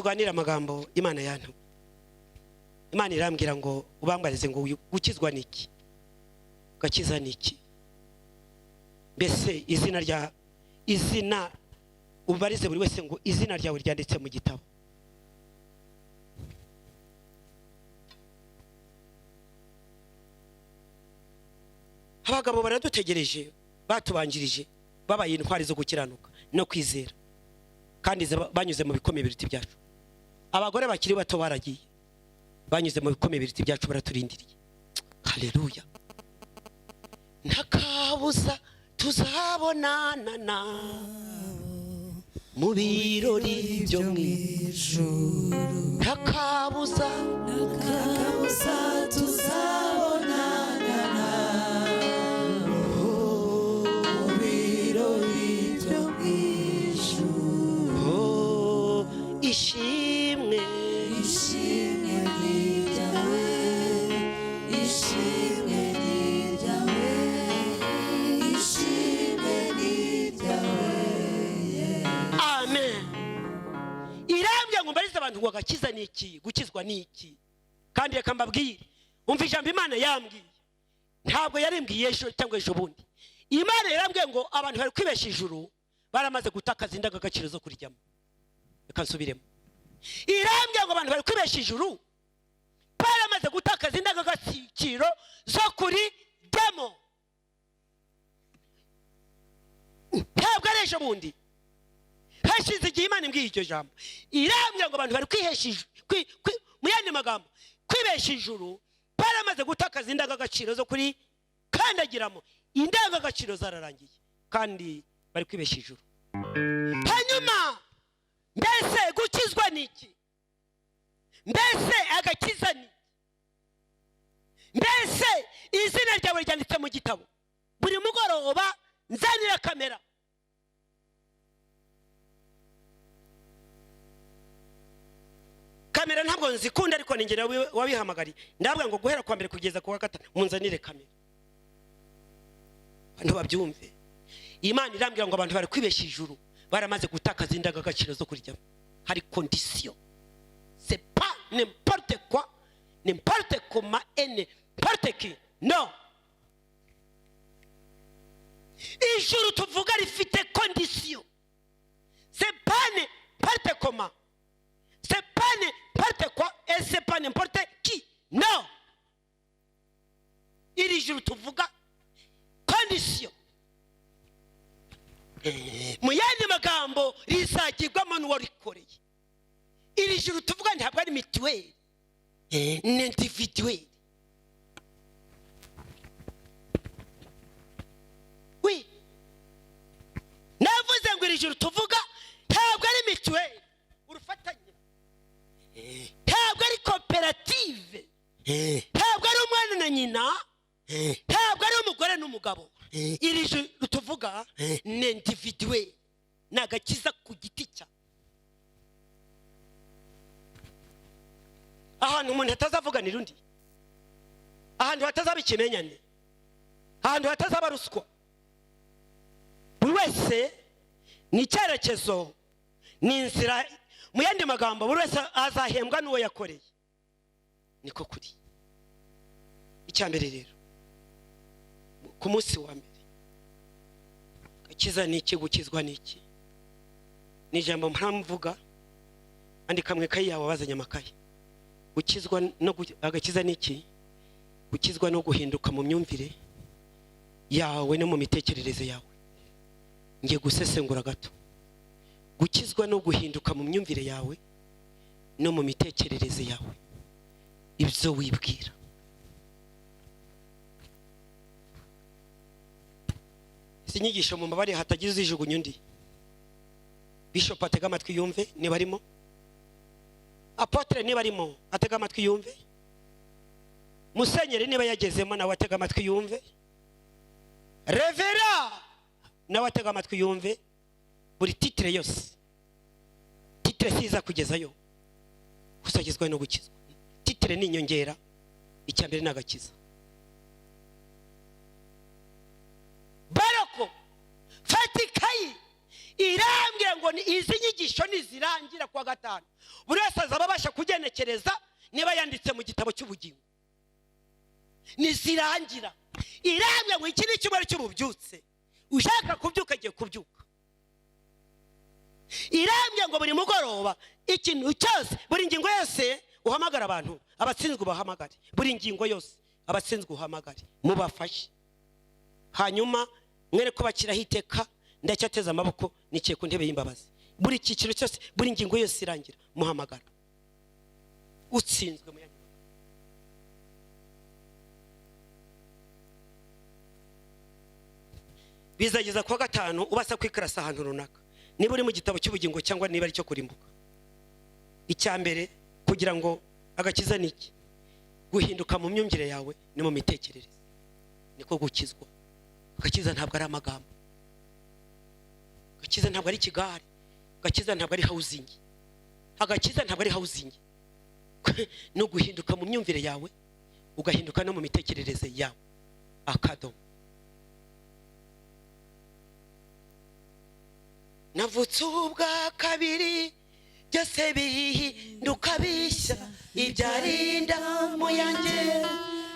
Tuganire amagambo Imana yantu. Imana irambwira ngo ubambarize ngo gukizwa niki, gakiza niki. Mbese izina rya izina, ubarize buri wese ngo izina ryawe ryanditse mu gitabo. Abagabo baradutegereje, batubanjirije, babaye intwari zo gukiranuka no kwizera, kandi banyuze mu bikomeye biruta ibyacu. Abagore bakiri bato baragiye, banyuze mu bikomeye biruta ibyacu, baraturindiriye. Haleluya. Ntakabuza tuzabonana mu birori byo mu ijuru. Ntakabuza tuzabonana mu birori byo mu ijuru. Ishimwe, ishimwe ni iryawe, ishimwe ni iryawe, ishimwe ni iryawe. Amen. Irambye ngo mbarize abantu ngo agakiza ni iki, gukizwa ni iki. Kandi reka mbabwire, umva ijambo Imana yambwiye, ntabwo yarimbwiye ejo cyangwa ejo bundi. Imana yarambwiye ngo abantu bari kwibesha ijuru baramaze gutakaza indangagaciro zo kurijyamo. Reka nsubiremo. Irambwiye ngo abantu bari kwibesha ijuru baramaze gutakaza indangagaciro zo kurijyamo. Ntabwo ari ejo bundi, hashize igihe Imana imbwiye iryo jambo. Irambwira ngo abantu bari kwihesha mu yandi magambo kwibesha ijuru baramaze gutakaza indangagaciro zo kuri kandagiramo. Indangagaciro zararangiye kandi bari kwibesha ijuru. Hanyuma mbese gukizwa ni iki? Mbese agakiza ni iki? Mbese izina ryawe ryanditse mu gitabo? Buri mugoroba nzanira kamera. Kamera ntabwo nzikunda, ariko ninjye wabihamagariye. Ndavuga ngo guhera kwa mbere kugeza ku wa gatanu munzanire kamera, abantu babyumve. Imana irambwira ngo abantu bari kwibesha ijuru baramaze gutakaza indangagaciro zo kuryamo. Hari condition, c'est pas n'importe quoi, n'importe comment et n'importe qui. No, ijuru tuvuga rifite condition, c'est pas n'importe comment, c'est pas n'importe quoi et c'est pas n'importe qui. No, iri juru tuvuga condition, mu yandi magambo rizagirwamo n'uwarikoreye. Iri juru tuvuga ntabwo ari mituweli, ni individuel. Oui, navuze ngo iri juru tuvuga ntabwo ari mituweli urufatanye, ntabwo ari koperative, ntabwo ari umwana na nyina, ntabwo ari umugore n'umugabo. Iri juru tuvuga ni individuel, ni agakiza ku giti cya. Ahantu umuntu atazavuganira undi, ahantu hatazaba ikimenyane, ahantu hatazaba ruswa. Buri wese ni icyerekezo, ni inzira. Mu yandi magambo buri wese azahembwa n'uwo yakoreye. Niko kuri. Icya mbere rero, ku munsi wa mbere, gakiza ni iki, gukizwa ni iki? Ni ijambo mpamvuga, andika mu ikayi yawe, wazanye amakayi. Gukizwa no agakiza ni iki? Gukizwa no guhinduka mu myumvire yawe no mu mitekerereze yawe. Ngiye gusesengura gato. Gukizwa no guhinduka mu myumvire yawe no mu mitekerereze yawe, ibyo wibwira. Izi nyigisho mu mabare hatagize uzijugunya undi. Bishop atega amatwi yumve niba arimo, apotre niba arimo atega amatwi yumve, musenyeri niba yagezemo nawe atega amatwi yumve, revera nawe atega amatwi yumve. Buri titre yose, titre siza kugezayo, usagizwe no gukizwa. Titre ni inyongera, icya mbere ni agakiza. Baroko, fata ikayi, Irambwira ngo izi nyigisho nizirangira kuwa gatanu, buri wese azaba abasha kugenekereza niba yanditse mu gitabo cy'ubugingo. Nizirangira, irambwira ngo iki ni icyumweru cy'ububyutse, ushaka kubyuka agiye kubyuka. Irambwira ngo buri mugoroba ikintu cyose, buri ngingo yose uhamagara abantu, abatsinzwe ubahamagare, buri ngingo yose abatsinzwe uhamagare, mubafashe. Hanyuma mwere ko bakiraho iteka, ndacyateze amaboko, nicaye ku ntebe y'imbabazi. Buri cyiciro cyose, buri ngingo yose irangira muhamagara utsinzwe. Mu bizageza kuwa gatanu ubasa kwikarasa ahantu runaka, niba uri mu gitabo cy'ubugingo cyangwa niba ari cyo kurimbuka. Icya mbere kugira ngo agakiza ni iki? Guhinduka mu myumvire yawe no mu mitekerereze, niko gukizwa. Agakiza ntabwo ari amagambo, agakiza ntabwo ari ikigare, agakiza ntabwo ari housing, agakiza ntabwo ari housing. No guhinduka mu myumvire yawe, ugahinduka no mu mitekerereze yawe. Akadomo. Navutse ubwa kabiri, byose bihinduka bishya, ibyarinda mu yanjye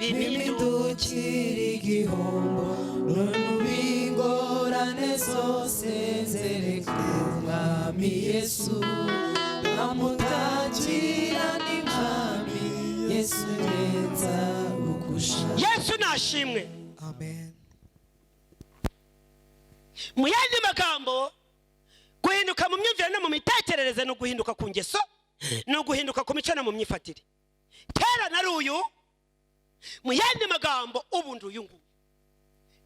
bimindukira igihombo, none ubingorane zose nzereka Umwami Yesu, amutakira n'Umwami Yesu ngenza ugusha. Yesu nashimwe. Amen. Mu yandi magambo, guhinduka mu myumvire no mu mitekerereze ni uguhinduka ku ngeso, ni uguhinduka ku mico no mu myifatire. Kera nari uyu, mu yandi magambo ubu ndi uyu nguyu.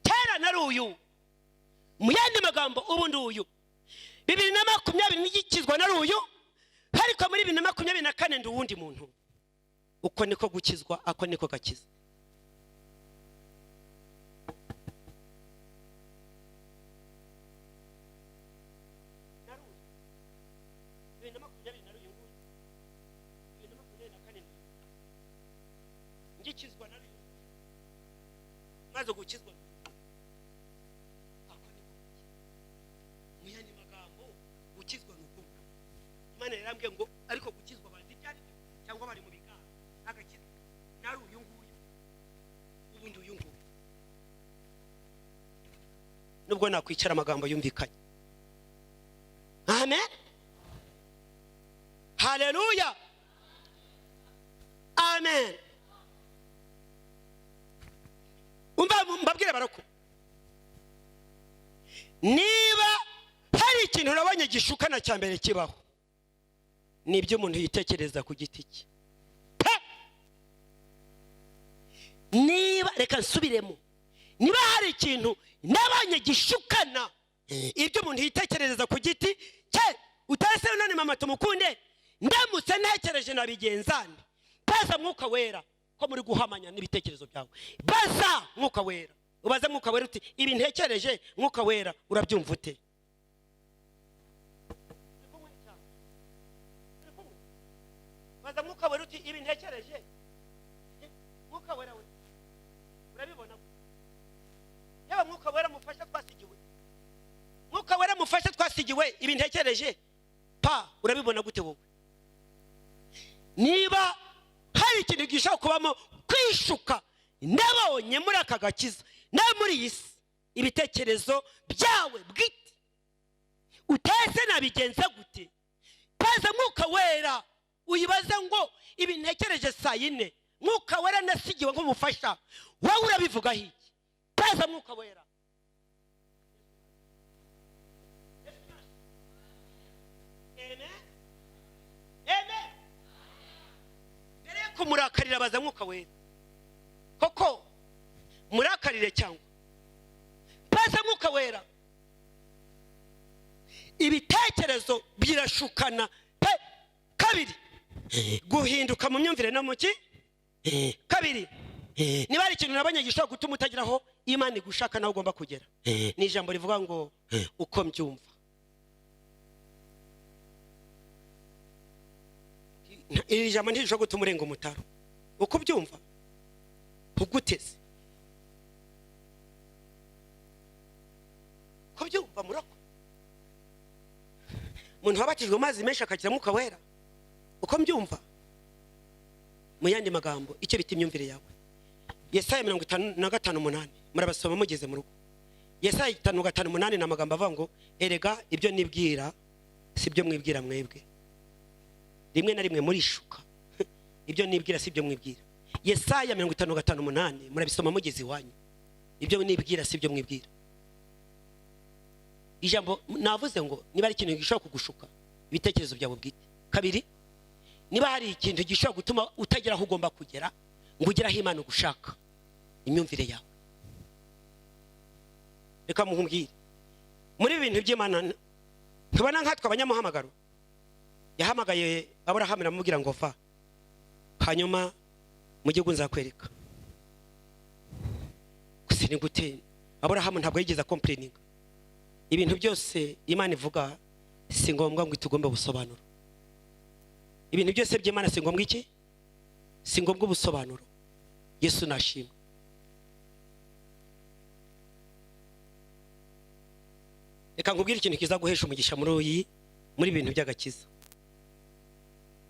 Kera nari uyu, mu yandi magambo ubu ndi uyu. 2020 nigikizwa nari uyu, ariko muri 2024 ndi uwundi muntu. Uko niko gukizwa, ako niko gakiza. Ngikizwa nari uyu, maze gukizwa ako niko. Mu yandi magambo gukizwa ni uko Imana yarambwiye ngo ariko gukizwa bazi ibyo ari byo cyangwa bari mu bigare. Agakiza nari uyu nguyu, ubu ndi uyu nguyu. Nubwo nakwicara amagambo yumvikanye. Amen, haleluya, amen. Umva mbabwire barako, niba hari ikintu urabonye gishukana cya mbere kibaho, ni ibyo umuntu yitekereza ku giti cye. Niba, reka nsubiremo, niba hari ikintu nabonye gishukana ibyo umuntu yitekereza ku giti cye, utase none mama tumukunde, ndamutse ntekereje nabigenzane, baza Mwuka Wera ko muri guhamanya n'ibitekerezo byawe. Baza Mwuka Wera, ubaze Mwuka Wera uti ibi ntekereje, Mwuka Wera urabyumva ute? Baza Mwuka Wera uti ibi ntekereje, Mwuka Wera we urabibona? Yaba Mwuka Wera mufasha twasigiwe, Mwuka Wera mufasha twasigiwe, ibi ntekereje pa urabibona gute wowe? Niba hari ikintu gishobora kubamo kwishuka nabonye muri aka gakiza na muri iyi si, ibitekerezo byawe bwite utese nabigenza gute? Baza Mwuka Wera uyibaze ngo ibi ntekereje saa yine, Mwuka Wera nasigiwe nk'umufasha, wowe urabivugaho iki? Baza Mwuka Wera. Amen, amen. Mbere yo kumurakarira baza Mwuka Wera, koko murakarire cyangwa baza Mwuka Wera. Ibitekerezo birashukana pe. Kabiri, guhinduka mu myumvire no mu ki. Kabiri, niba hari ikintu nabonye gishobora gutuma utageraho Imana igushaka nawe ugomba kugera, ni ijambo rivuga ngo uko mbyumva. Iri jambo ntirishobora gutuma urenga umutaro. Uko ubyumva uguteze kubyumva murako. Umuntu wabatijwe mu mazi menshi akagira Mwuka Wera, uko mbyumva, mu yandi magambo, icyo bita imyumvire yawe. Yesaya 55:8, murabasoma mugeze mu rugo. Yesaya 55:8 ni amagambo avuga ngo: "Erega ibyo nibwira si byo mwibwira mwebwe." Rimwe na rimwe murishuka. Ibyo nibwira si byo mwibwira. Yesaya 55:8, murabisoma mugeze iwanyu. Ibyo nibwira si byo mwibwira. Ijambo navuze ngo niba ari ikintu gishobora kugushuka, ibitekerezo byawe bwite. Kabiri, niba hari ikintu gishobora gutuma utagera aho ugomba kugera, ngo ugere aho Imana ugushaka, imyumvire yawe. Reka muhumbwire, muri ibi bintu by'Imana ntubona nkatwe abanyamuhamagaro. Yahamagaye Aburahamu, iramubwira ngo: "Va, hanyuma mu gihugu nzakwereka." Gusa ni gute? Aburahamu ntabwo yigeze acomplaininga. Ibintu byose Imana ivuga si ngombwa ngo itugombe ubusobanuro. Ibintu byose by'Imana si ngombwa iki? Si ngombwa ubusobanuro. Yesu nashimwe. Reka nkubwire ikintu kizaguhesha umugisha muri ibintu by'agakiza.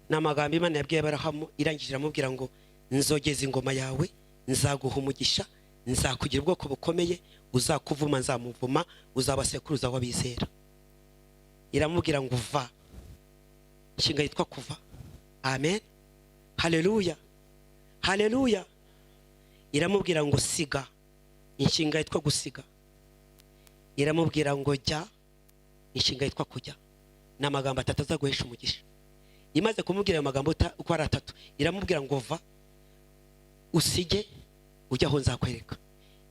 Ni amagambo Imana yabwiye Aburahamu, irangije iramubwira ngo: "Nzogeza ingoma yawe, nzaguha umugisha, nzakugira ubwoko bukomeye, uzakuvuma nzamuvuma, uzaba sekuruza w'abizera." Iramubwira ngo: "Va." Inshinga yitwa kuva. Amen, haleluya, haleluya. Iramubwira ngo: "Siga." Inshinga yitwa gusiga. Iramubwira ngo: "Jya." Inshinga yitwa kujya. Ni amagambo atatu azaguhesha umugisha. Imaze kumubwira ayo magambo uko ari atatu, iramubwira ngo: "Va, usige, ujye aho nzakwereka."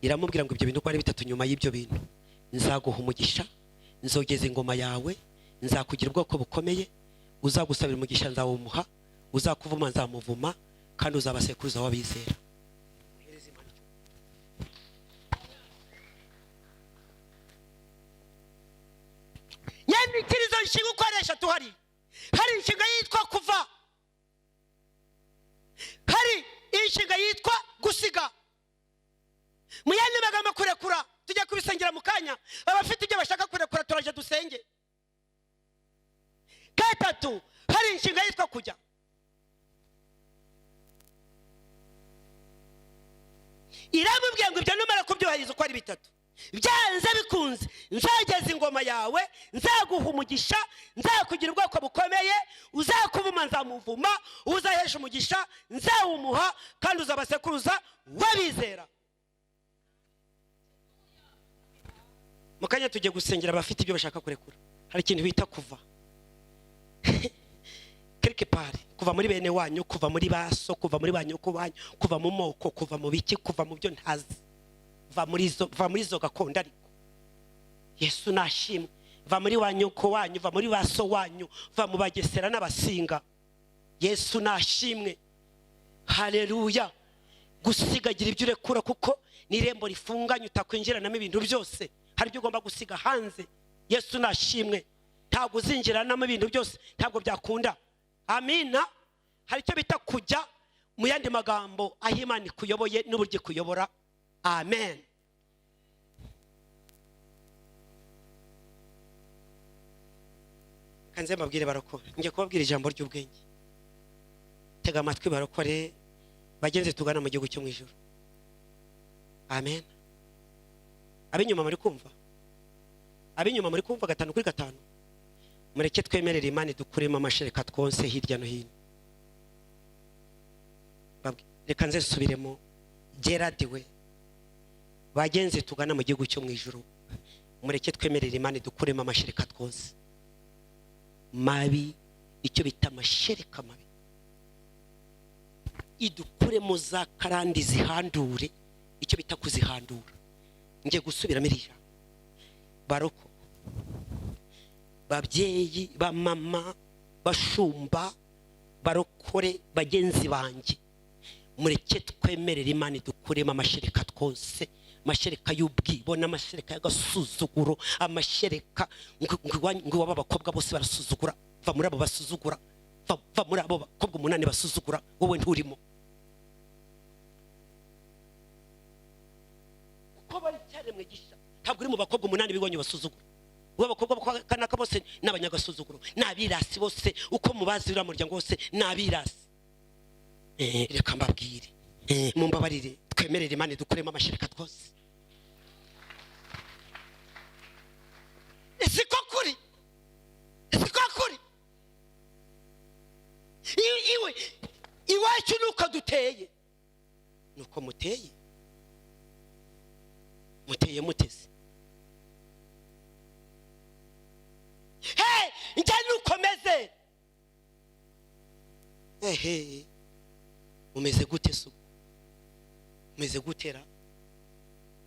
Iramubwira ngo: "Ibyo bintu uko ari bitatu, nyuma y'ibyo bintu nzaguha umugisha, nzogeza ingoma yawe, nzakugira ubwoko bukomeye, uzagusabira umugisha nzawumuha, uzakuvuma nzamuvuma, kandi uzaba sekuruza w'abizera." Nyandikira izo nshinga uko ari eshatu. Hari inshinga yitwa kuva, hari inshinga yitwa gusiga, mu yandi magambo kurekura. Tujya kubisengera mu kanya. Abafite ibyo bashaka kurekura, turaje dusenge. Gatatu, hari inshinga yitwa kujya. Iramubwira ngo: "Ibyo numara kubyubahiriza uko ari bitatu, byanze bikunze nzageza ingoma yawe, nzaguha umugisha, nzakugira ubwoko bukomeye, uzakuvuma nzamuvuma, uzahesha umugisha nzawumuha, kandi uzaba sekuruza w'abizera." Mu kanya tugiye gusengera abafite ibyo bashaka kurekura. Hari ikintu bita kuva quelque part, kuva muri bene wanyu, kuva muri baso, kuva muri ba nyoko banyu, kuva mu moko, kuva mu biki, kuva mu byo ntazi. Va muri izo gakondo. Ariko Yesu nashimwe. Va muri wa nyoko wanyu, va muri baso wanyu, va mu Bagesera n'Abasinga. Yesu nashimwe, haleluya. Gusigagira ibyo urekura, kuko ni irembo rifunganye utakwinjiranamo ibintu byose. Hari ibyo ugomba gusiga hanze. Yesu nashimwe. Ntabwo uzinjiranamo ibintu byose, ntabwo byakunda. Amina. Hari icyo bita kujya, mu yandi magambo aho Imana ikuyoboye n'uburyo ikuyobora. Amen. Kanze mbabwire barokore, ngiye kubabwira ijambo ry'ubwenge. Tega amatwi barokore bagenzi, tugana mu gihugu cyo mu ijuru. Amen. Ab'inyuma muri kumva? Ab'inyuma muri kumva? 5 kuri 5. Mureke twemerere Imana idukuremo amashereka twonse hirya no hino. Reka nze nsubiremo. Gerard we, bagenzi tugana mu gihugu cyo mu ijuru, mureke twemerere Imana idukuremo amashereka twonse mabi, icyo bita amashereka mabi, idukuremo za karandi, zihandure, icyo bita kuzihandura. Ngiye gusubiramo iri jambo. Baroko, babyeyi, bamama, bashumba, barokore bagenzi banjye, mureke twemerere Imana idukuremo amashereka twose, amashereka y'ubwibone, amashereka y'agasuzuguro, amashereka ngo iwabo abakobwa bose barasuzugura. Va muri abo basuzugura, va muri abo bakobwa 8 basuzugura, wowe nturimo. Kuko bari cyaremwe gisha, ntabwo uri mu bakobwa 8 b'iwanyu basuzugura. Abakobwa bo kanaka bose ni abanyagasuzuguro, ni abirasi bose, uko mubazi uriya muryango wose ni abirasi. Reka mbabwire, mumbabarire, twemerere Imana dukuremo amashereka twose. Siko kuri, siko kuri. Iwe iwacu nuko duteye, nuko muteye, muteye muteze. Hey, njye nuko meze. Ehe, umeze gute se? Umeze gutera?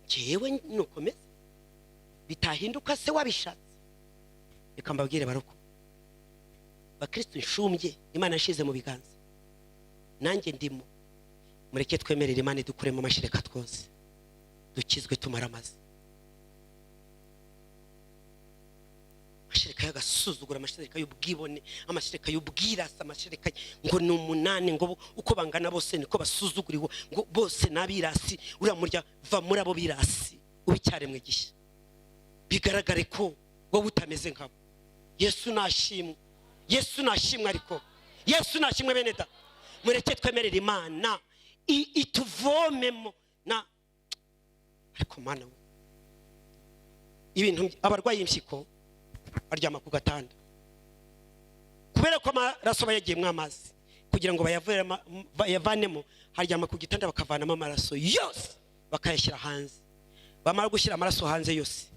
Njyewe nuko meze, bitahinduka se wabishatse. Reka mbabwire baroko bakristo nshumbye Imana yashize mu biganza, nanjye ndimo. Mureke twemerere Imana idukuremo amashereka twose, dukizwe tumara amazi. Amashereka y'agasuzuguro, amashereka y'ubwibone, amashereka y'ubwirasi, amashereka ngo ni umunani, ngo uko bangana bose niko basuzuguriwe, ngo bose n'abirasi. Uriya murya va muri abo birasi, ube icyaremwe gishya, bigaragare ko wowe utameze nkabo. Yesu nashimwe, Yesu nashimwe, ariko Yesu nashimwe. Bene da, mureke twemerere Imana ituvomemo na ariko Mana we. Ibintu abarwayi impyiko baryama ku gatanda kubera ko amaraso bayagiyemo amazi, kugira ngo bayavanemo haryama ku gitanda bakavanamo amaraso yose bakayashyira hanze. Bamara gushyira amaraso hanze yose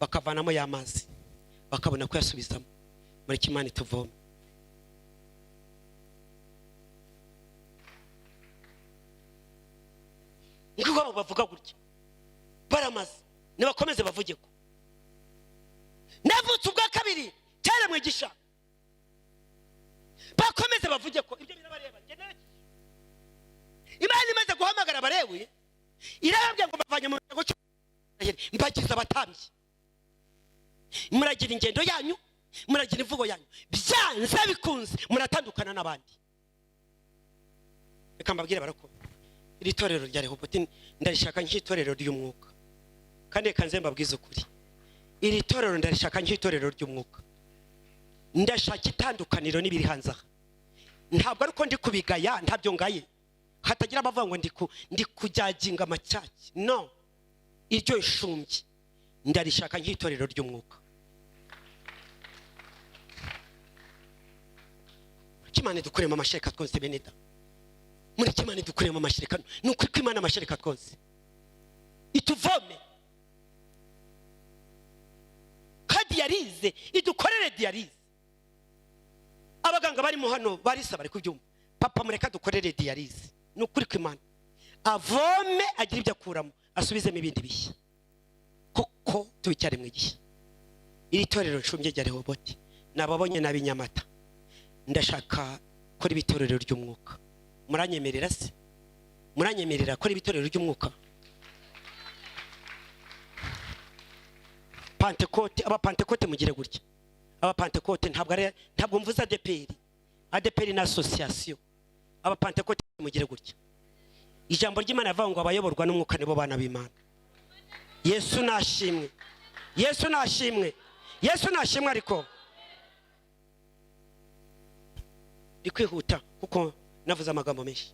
bakavanamo ya mazi bakabona kuyasubizamo. Mureke Imana ituvome. Nkuko abo bavuga gutya baramaze, nibakomeze bavuge ko navutse ubwa kabiri cyaremwe gisha, bakomeze bavuge ko ibyo birabareba. Njye narakijijwe. Imana imaze guhamagara abarewi irababwira ngo mbavanye mu muryango mbagize abatambyi, muragira ingendo yanyu, muragira imvugo yanyu, byanze bikunze muratandukana n'abandi. Reka mbabwire barako, iri torero rya Rehoboti ndarishaka nk'itorero ry'umwuka, kandi reka nze mbabwize ukuri, iri torero ndarishaka nk'itorero ry'umwuka. Ndashaka itandukaniro n'ibiri hanze aha. Ntabwo ariko ndi kubigaya, ntabyo ngaye, hatagira abavuga ngo ndi kujyaginga amacyaki. No, iryo nshumbye ndarishaka nk'itorero ry'umwuka. Imana idukuremo amashereka twose bene da. Mureke Imana idukuremo amashereka, ni ukuri ko Imana amashereka twose ituvome. Ka diyarize idukorere diyarize. Abaganga barimo hano barisa bari kubyumva. Papa mureka dukorere diyarize, ni ukuri ko Imana avome agira ibyo akuramo asubizemo ibindi bishya, koko tubicyaremwe gishya. Iri torero nshumbye rya Rehoboti nababonye n'ab'inyamata, ndashaka kora ibitorero ry'umwuka. Muranyemerera se? Muranyemerera kora ibitorero ry'umwuka? Pantekote, aba Pantekote mugire gutya. Aba Pantekote ntabwo ari, ntabwo mvuze ADPR. ADPR na association. Aba Pantekote mugire gutya. Ijambo ry'Imana rivuga ngo abayoborwa n'umwuka nibo bana b'Imana. Yesu nashimwe, Yesu nashimwe, Yesu nashimwe. Ariko ndi kwihuta kuko navuze amagambo menshi.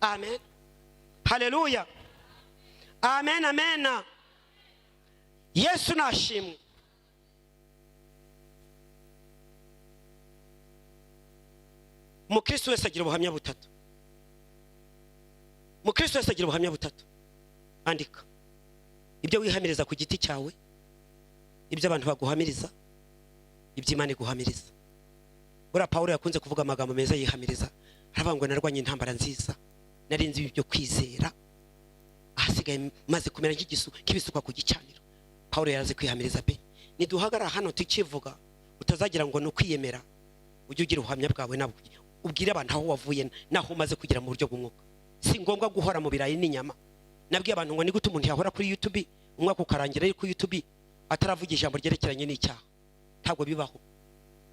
Amen, haleluya, amen, amen. Yesu nashimwe. Umukristo wese agira ubuhamya butatu. Umukristo wese agira ubuhamya butatu. Andika ibyo wihamiriza ku giti cyawe, ibyo abantu baguhamiriza, ibyo Imana iguhamiriza. Buriya Pawulo yakunze kuvuga amagambo meza yihamiriza, aravuga ngo narwanye intambara nziza, narinze ibyo kwizera, ahasigaye maze kumera nk'igisu kibisukwa ku gicaniro. Pawulo yarazi kwihamiriza pe. Niduhagarara hano tukivuga utazagira ngo ni ukwiyemera, ujye ugira ubuhamya bwawe nabwo ubwire abantu aho wavuye naho umaze kugera mu buryo bw'umwuka. Si ngombwa guhora mu birayi n'inyama. Nabwiye abantu ngo ni gute umuntu yahora kuri YouTube umwaka ukarangira ari kuri YouTube ataravuga ijambo ryerekeranye n'icyaha. Ntabwo bibaho.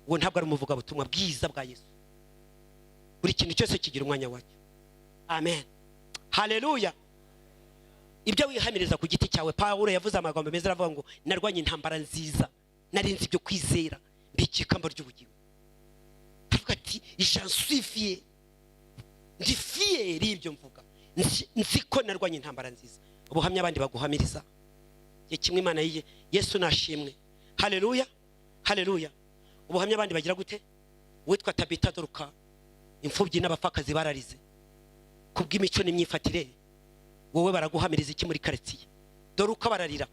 Uwo ntabwo ari umuvugabutumwa bwiza bwa Yesu. Buri kintu cyose kigira umwanya wacyo. Amen, haleluya. Ibyo wihamiriza ku giti cyawe, Pawulo yavuze amagambo meza aravuga ngo narwanye intambara nziza, Narinze ibyo kwizera, mbikiye ikamba ry'ubugingo. Avuga ati: "J'en suis fier, ndi fier y'ibyo mvuga, nzi ko narwanye intambara nziza." Ubuhamya abandi baguhamiriza, igihe kimwe Imana yiye. Yesu nashimwe, haleluya, haleluya. Ubuhamya abandi bagira gute? Witwa Tabita Doruka, imfubyi n'abapfakazi bararize kubw'imico n'imyifatire. Wowe baraguhamiriza iki muri karitsiye? Dore uko bararira,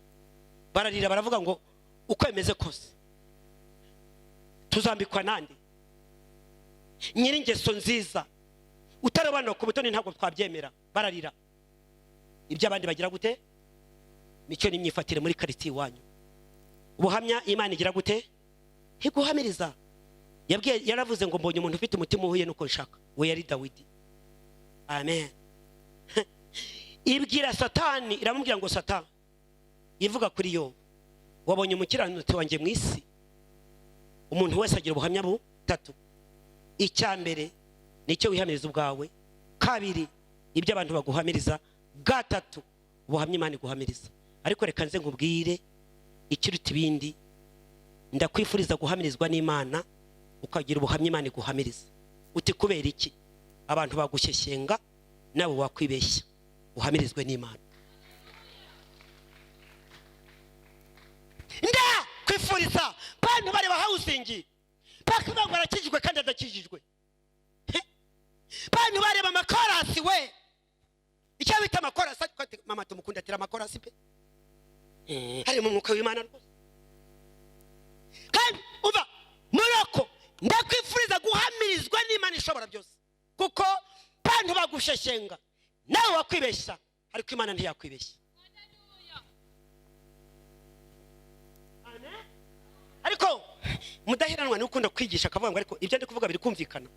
bararira, baravuga ngo: "Uko bimeze kose tuzambikwa nande? Nyir'ingeso nziza utarobanura ku butoni, ntabwo twabyemera." Bararira. Ibyo abandi bagira gute? Mico n'imyifatire muri karitsiye iwanyu. Ubuhamya Imana igira gute? Ntiguhamiriza. Yabwiye, yaravuze ngo: "Mbonye umuntu ufite umutima uhuye n'uko nshaka." We yari Dawidi, amen. Ibwira Satani, iramubwira ngo: "Satani," ivuga kuri Yobu, "wabonye umukiranutsi wanjye mu isi?" Umuntu wese agira ubuhamya butatu. Icya mbere ni icyo wihamiriza ubwawe, kabiri ibyo abantu baguhamiriza, gatatu ubuhamya Imana iguhamiriza. Ariko reka nze nkubwire ikiruta ibindi: ndakwifuriza guhamirizwa n'Imana, ukagira ubuhamya Imana iguhamiriza. Uti: "Kubera iki?" Abantu bagushyeshyenga, nawe wakwibeshya. Uhamirizwe n'Imana. Ndakwifuriza, bantu bareba housing bakavuga ngo arakijijwe kandi adakijijwe. He? Bantu bareba amakorasi, we icyo bita amakorasi, ariko ati: "Mama tumukunda atera amakorasi pe." Harimo umwuka w'Imana rwose. Kandi uva murako, ndakwifuriza guhamirizwa n'Imana ishobora byose, kuko bantu bagusheshenga, nawe wakwibeshya, ariko Imana ntiyakwibeshya. Amen. Ariko mudaheranwa ni ukunda kwigisha akavuga ngo: "Ariko ibyo ndi kuvuga biri kumvikana?"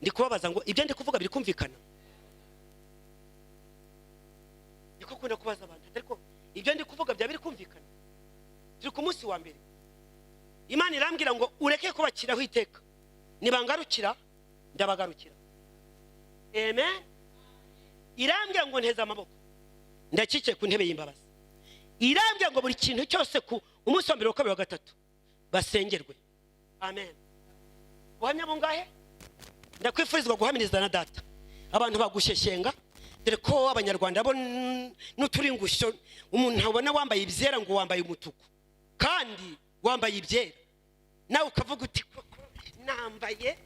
Ndi kubabaza ngo: "Ibyo ndi kuvuga biri kumvikana?" Niko ukunda kubaza abantu, ariko ibyo ndi kuvuga byaba biri kumvikana? Turi ku munsi wa mbere. Imana irambwira ngo: "Ureke kubakiraho iteka, nibangarukira ndabagarukira." Amen. Irambwira ngo nteze amaboko, ndakicaye ku ntebe y'imbabazi. Irambwira ngo buri kintu cyose ku umunsi wa mbere, wa kabiri, wa gatatu basengerwe. Amen. Buhamya bungahe? Ndakwifurizwa guhamiriza na Data. Abantu bagusheshyenga, dore ko Abanyarwanda bo n'uturingushyo, umuntu abona wambaye ibyera ngo wambaye umutuku kandi wambaye ibyera, nawe ukavuga uti: "Koko nambaye,"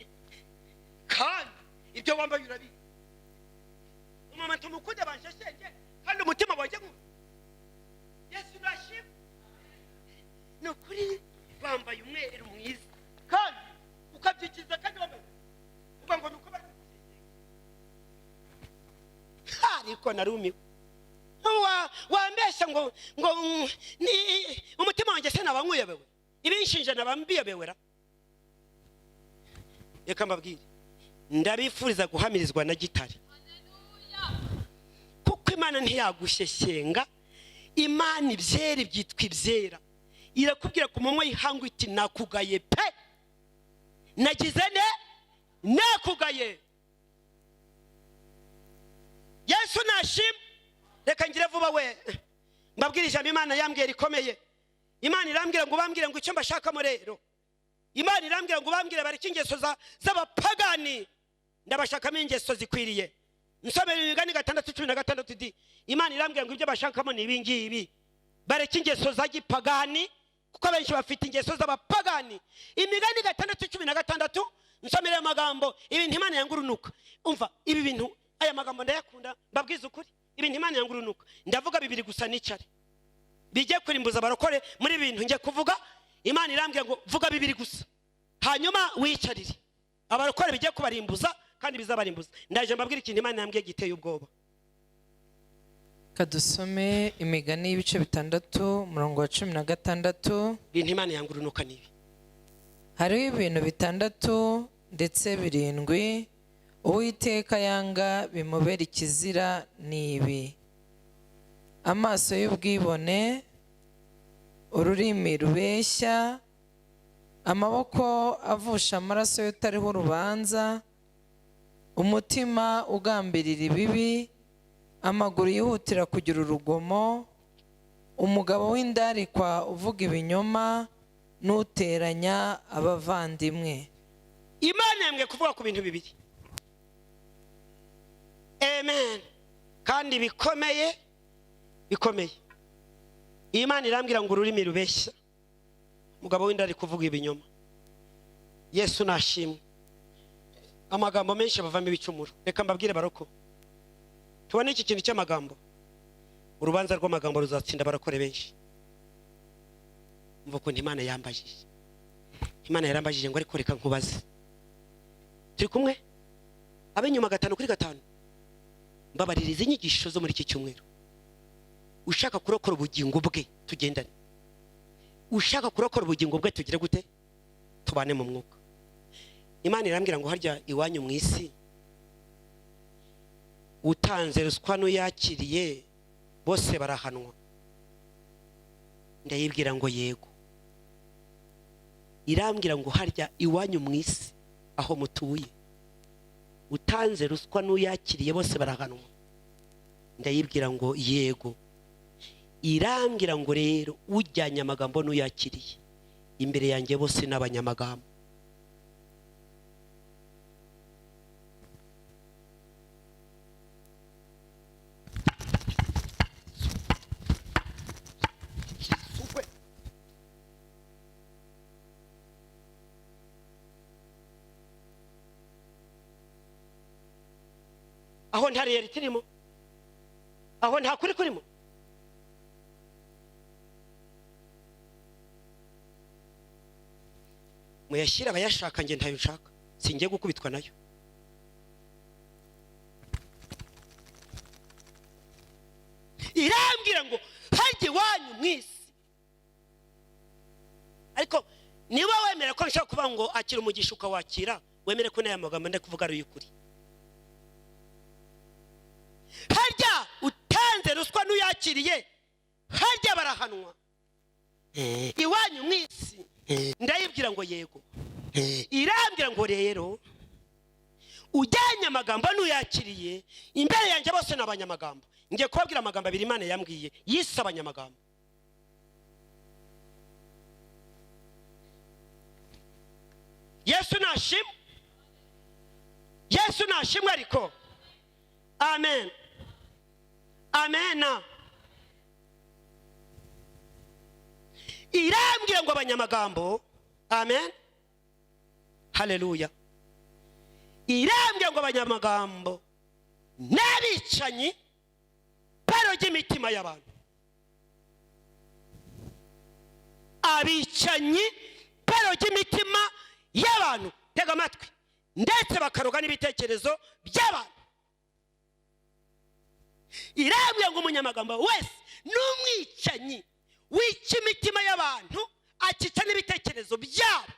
kandi ibyo wambaye urabizi. Umama tumukunde bansheshenge kandi umutima wanjye ngo Yesu nashimwe, ni ukuri bambaye umweru mwiza, kandi ukabyikiza kandi wambaye, uvuga ngo nuko bari kugushyeshyenga. Ariko narumiwe. Wambeshya ngo ni umutima wanjye se naba nkuyobewe? Ibinshinja naba mbiyobewera? Reka mbabwire, ndabifuriza guhamirizwa na Gitare, kuko Imana ntiyagushyeshyenga. Imana ibyera byitwa ibyera. Irakubwira ku manywa y'ihangu iti: "Nakugaye pe, nagize ne, nakugaye." Yesu nashima. Reka ngire vuba we, mbabwire ijambo Imana yambwiye rikomeye. Imana irambwira ngo bambwire ngo icyo mbashakamo rero, Imana irambwira ngo bambwire bareke ingeso z'abapagani, ndabashakamo ingeso zikwiriye. Nsomera Imigani 6:16 di. Imana irambwira ngo ibyo bashakamo ni ibi ngibi: bareke ingeso za gipagani, kuko abenshi bafite ingeso z'abapagani. Imigani 6:16, nsomera ayo magambo. Ibintu Imana yanga urunuka, umva ibi bintu, aya magambo ndayakunda. Mbabwize ukuri, ibintu Imana yanga urunuka, ndavuga bibiri gusa nicare, bijye kurimbuza abarokore. Muri ibi bintu njye kuvuga, Imana irambwira ngo vuga bibiri gusa hanyuma wicarire abarokore, bijye kubarimbuza kandi bizabarimbuza. Ndaje mbabwire ikintu Imana yambwiye giteye ubwoba. Kadusome Imigani y'ibice 6, umurongo wa 16. Ibintu Imana yanga urunuka ni ibi. Hariho ibintu 6, ndetse 7, Uwiteka yanga bimubera ikizira, ni ibi: amaso y'ubwibone, ururimi rubeshya, amaboko avusha amaraso y'utariho urubanza, umutima ugambirira ibibi, amaguru yihutira kugira urugomo, umugabo w'indarikwa uvuga ibinyoma. N'uteranya abavandimwe. Imana yambwiye kuvuga ku bintu bibiri, amen, kandi bikomeye bikomeye. Imana irambwira ngo ururimi rubeshya, umugabo w'inda ari kuvuga ibinyoma. Yesu nashimwe. Amagambo menshi bavamo ibicumuro. Reka mbabwire baroko, tubone iki kintu cy'amagambo. Urubanza rw'amagambo ruzatsinda abarokore benshi. Mva ukuntu Imana yambajije. Imana yarambajije ngo ariko reka nkubaze, turi kumwe ab'inyuma 5 kuri 5, mbabaririza inyigisho zo muri iki cyumweru. Ushaka kurokora ubugingo bwe tugendane, ushaka kurokora ubugingo bwe tugire gute? Tubane mu mwuka. Imana irambwira ngo harya iwanyu mu isi utanze ruswa n'uyakiriye bose barahanwa. Ndayibwira ngo yego. Irambwira ngo harya iwanyu mu isi aho mutuye utanze ruswa n'uyakiriye bose barahanwa. Ndayibwira ngo yego. Irambwira ngo rero ujyanye amagambo n'uyakiriye imbere yanjye bose n'abanyamagambo. Aho nta reality irimo, aho nta kuri kurimo. Muyashyira abayashaka, nge ntayo nshaka, singiye gukubitwa nayo. Irambwira ngo hajye iwanyu mu isi. Ariko niba wemera ko nshaka kuvuga ngo akira umugisha ukawakira, wemere ko n'aya magambo ndakuvuga ari uy'ukuri. Harya utanze ruswa n'uyakiriye harya barahanwa iwanyu mu isi. Ndayibwira ngo yego. Irambwira ngo rero ujyanye amagambo n'uyakiriye imbere yanjye bose n'abanyamagambo. Ngiye kubabwira amagambo abiri Imana yambwiye yise abanyamagambo. Yesu nashimwe, Yesu nashimwe. Ariko amen, amen. Irambwira ngo abanyamagambo, amen, haleluya. Irambwira ngo abanyamagambo n'abicanyi barojya imitima y'abantu. Abicanyi barojya imitima y'abantu, tega amatwi, ndetse bakaroga n'ibitekerezo by'abantu. Irambwira ngo umunyamagambo wese n'umwicanyi wica imitima y'abantu akica n'ibitekerezo byabo.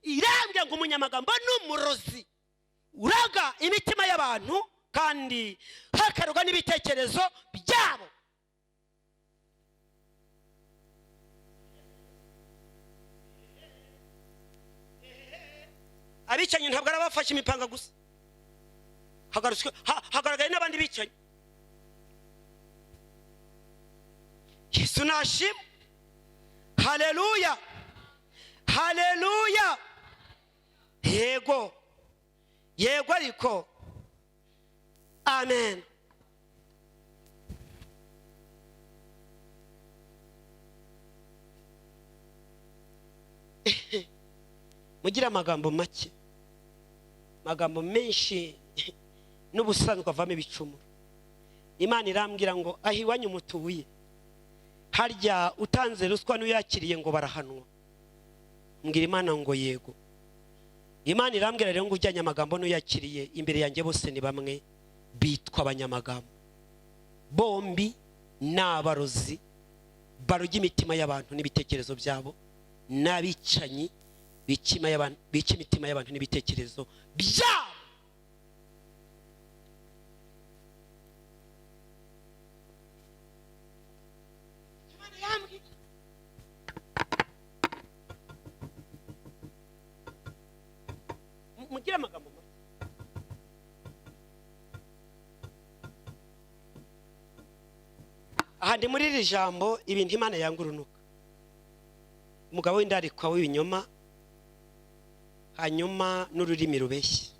Irambwira ngo umunyamagambo n'umurozi uraga imitima y'abantu kandi hakaroga n'ibitekerezo byabo. Abicanyi ntabwo ari abafashe imipanga gusa, hagaragaye n'abandi bicanyi. Yesu nashimwe, haleluya, haleluya. Yego, yego, ariko amen. Mugira amagambo make, amagambo menshi n'ubusanzwe avamo ibicumuro. Imana irambwira ngo aho iwanyu mutuye harya utanze ruswa n'uyakiriye ngo barahanwa. Mbwira Imana ngo yego. Imana irambwira rero ngo ujyanye amagambo n'uyakiriye imbere yanjye bose ni bamwe, bitwa abanyamagambo. Bombi n'abarozi barojya imitima y'abantu n'ibitekerezo byabo, n'abicanyi bica imitima y'abantu n'ibitekerezo byabo. Mugire amagambo make. Aha ndi muri iri jambo ibintu Imana yanga urunuka. Umugabo w'indarikwa w'ibinyoma, hanyuma n'ururimi rubeshya.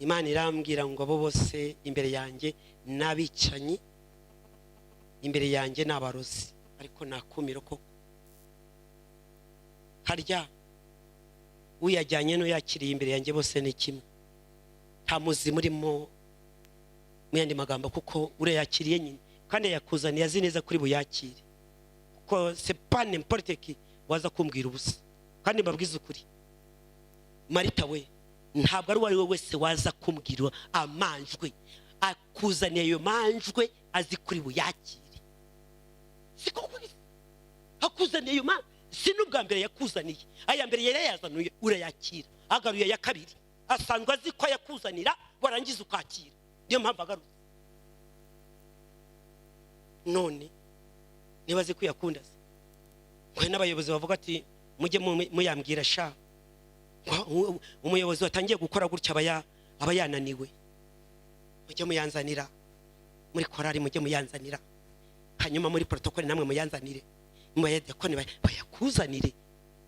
Imana irambwira ngo abo bose imbere yanjye ni abicanyi, imbere yanjye ni abarozi. Ariko nakumiro koko, harya uyajyanye n'uyakiriye imbere yanjye bose ni kimwe, nta muzima urimo. Mu yandi magambo, kuko urayakiriye nyine kandi yakuzaniye azi neza kuri buyakire, kuko c'est pas n'importe qui waza kumbwira ubusa. Kandi mbabwize ukuri, Marita we, ntabwo ari uwo ari we wese waza kumbwira amanjwe. Akuzaniye ayo manjwe azi kuri buyakire, siko kuri akuzaniye ayo manjwe. Si n'ubwa mbere yakuzaniye, aya mbere yari yayazanuye urayakira, agaruye aya kabiri, asanzwe azi ko ayakuzanira warangiza ukakira, niyo mpamvu agarutse. None niba azi ko uyakunda se, ngo hari n'abayobozi bavuga ati: "Mujye muyambwira sha." Ngo umuyobozi watangiye gukora gutya aba yananiwe. Mujye muyanzanira muri korari, mujye muyanzanira, hanyuma muri protocole namwe muyanzanire, mu bayadiyakoni bayakuzanire.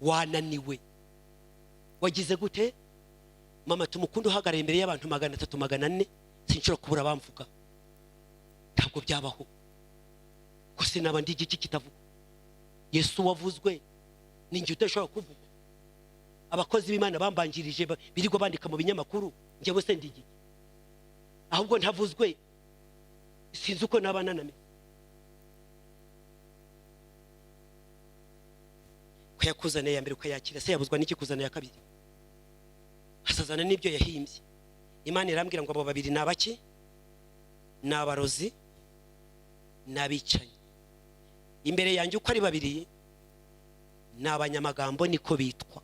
Wananiwe, wagize gute? Mama Tumukunde uhagarara imbere y'abantu 300, 400, sinshobora kubura abamvuga, ntabwo byabaho ko sinaba ndi igiki kitavuga. Yesu wavuzwe, ni njye udashobora kuvuga? Abakozi b'Imana bambanjirije birirwa bandika mu binyamakuru, njyewe se ndi igiki? Ahubwo ntavuzwe sinzi uko naba nanameze. Ko yakuzaniye iya mbere ukayakira se, yabuzwa n'iki kuzana iya kabiri? Asazana n'ibyo yahimbye. Imana irambwira ngo abo babiri ni abaki? Ni abarozi, ni abicanyi imbere yanjye. Uko ari babiri ni abanyamagambo, niko bitwa.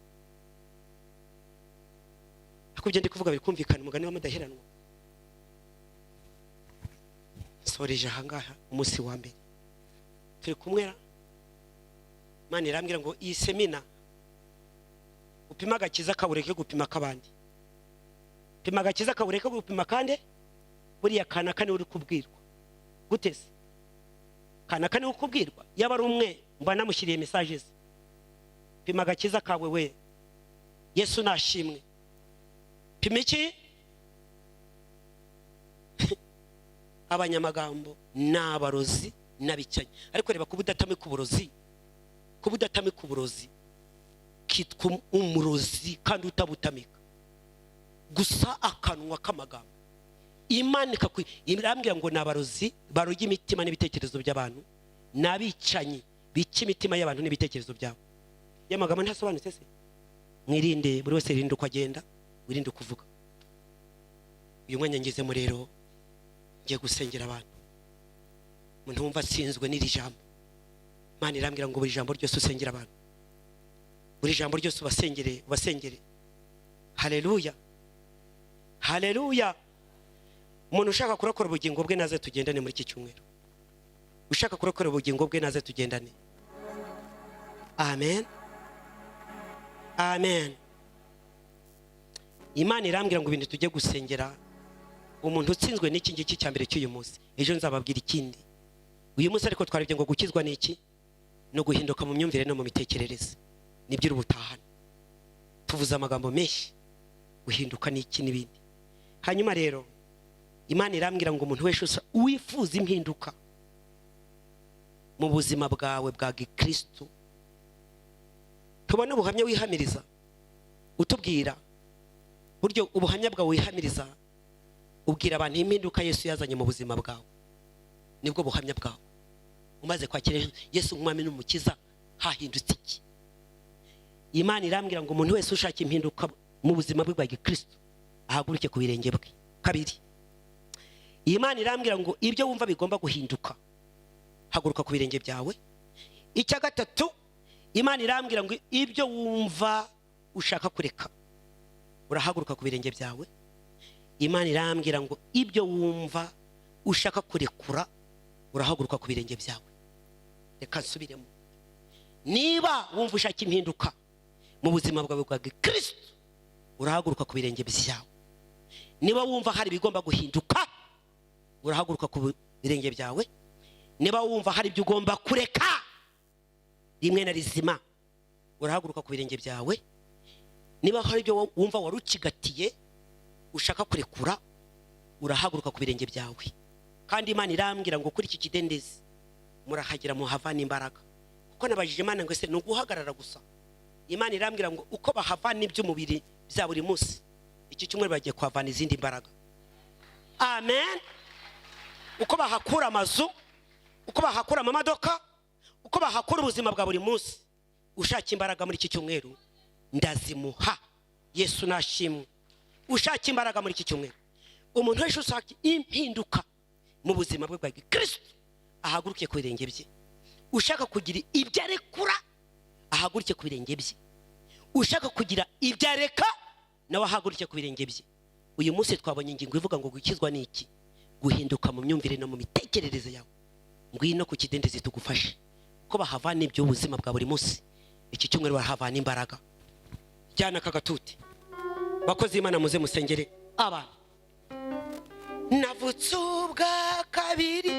Ariko ibyo ndi kuvuga biri kumvikana, umugani wa Mudaheranwa. Nsoreje ahangaha umunsi wa mbere turi kumwe. Imana irambwira ngo iyi semina upime agakiza kabureke gupima ak'abandi, pima agakiza kabureke gupima kandi buriya kanaka niwe uri kubwirwa. Gute se kanaka niwe uri kubwirwa? Yaba ari umwe mba namushyiriye message ze. Pima agakiza kawe we. Yesu nashimwe. Pima iki? Abanyamagambo ni abarozi n'abicanyi. Ariko reba kuba udatamika uburozi, kuba udatamika uburozi kitwa umurozi kandi utabutamika, gusa akanwa k'amagambo. Imana irambwira ngo ni abarozi baroga imitima n'ibitekerezo by'abantu, ni abicanyi bica imitima y'abantu n'ibitekerezo byabo. Ya magambo ntasobanutse se? Mwirinde, buri wese yirinde uko agenda, wirinde uko uvuga. Uyu mwanya ngezemo rero, ngiye gusengera abantu. Umuntu wumva atsinzwe n'iri jambo, Imana irambwira ngo buri jambo ryose usengera abantu, buri jambo ryose ubasengere, ubasengere. Haleluya, haleluya. Umuntu ushaka kurokora ubugingo bwe naze tugendane muri iki cyumweru. Ushaka kurokora ubugingo bwe naze tugendane. Amen, amen. Imana irambwira ngo ibintu tujye gusengera umuntu utsinzwe n'iki ngiki cya mbere cy'uyu munsi, ejo nzababwira ikindi. Uyu munsi ariko twarebye ngo gukizwa ni iki? No guhinduka mu myumvire no mu mitekerereze, nibyo ubutahana. Tuvuze amagambo menshi, guhinduka ni iki n'ibindi. Hanyuma rero Imana irambwira ngo umuntu wese wifuza impinduka mu buzima bwawe bwa gikristo, tubone ubuhamya wihamiriza, utubwira buryo ubuhamya bwawe wihamiriza, ubwira abantu impinduka Yesu yazanye mu buzima bwawe, nibwo buhamya bwawe. Umaze kwakira Yesu nk'umwami n'umukiza, hahindutse iki? Imana irambwira ngo umuntu wese ushaka impinduka mu buzima bwe bwa gikristo ahaguruke ku birenge bwe. Kabiri, Imana irambwira ngo ibyo wumva bigomba guhinduka, haguruka ku birenge byawe. Icya gatatu, Imana irambwira ngo ibyo wumva ushaka kureka, urahaguruka ku birenge byawe. Imana irambwira ngo ibyo wumva ushaka kurekura, urahaguruka ku birenge byawe. Reka nsubiremo. Niba wumva ushaka impinduka mu buzima bwawe bwa gikristo, urahaguruka ku birenge byawe. Niba wumva hari ibigomba guhinduka, urahaguruka ku birenge byawe. Niba wumva hari ibyo ugomba kureka, Rimwe na rizima, urahaguruka ku birenge byawe. Niba hari ibyo wumva wari ucigatiye ushaka kurekura, urahaguruka ku birenge byawe. Kandi Imana irambwira ngo kuri iki kidendezi murahagera muhavana imbaraga. Kuko nabajije Imana ngo: "Ese ni uguhagarara gusa?" Imana irambwira ngo uko bahavana iby'umubiri bya buri munsi, iki cyumweru bagiye kuhavana izindi mbaraga. Amen. Uko bahakura amazu, uko bahakura amamodoka, uko bahakura ubuzima bwa buri munsi, ushaka imbaraga muri iki cyumweru ndazimuha. Yesu nashimwe. Ushaka imbaraga muri iki cyumweru, umuntu wese ushaka impinduka mu buzima bwe bwa gikristo, ahaguruke ku birenge bye. Ushaka kugira ibyo arekura, ahaguruke ku birenge bye. Ushaka kugira ibyo areka, nawe ahaguruke ku birenge bye. Uyu munsi twabonye ingingo ivuga ngo: "Gukizwa ni iki?" Guhinduka mu myumvire no mu mitekerereze yawe. Ngwino ku kidendezi tugufashe. Uko bahavana iby'ubuzima bwa buri munsi, iki cyumweru barahavana imbaraga. Jyana aka gatuti. Bakozi Imana, muze musengere abantu. Navutse ubwa kabiri.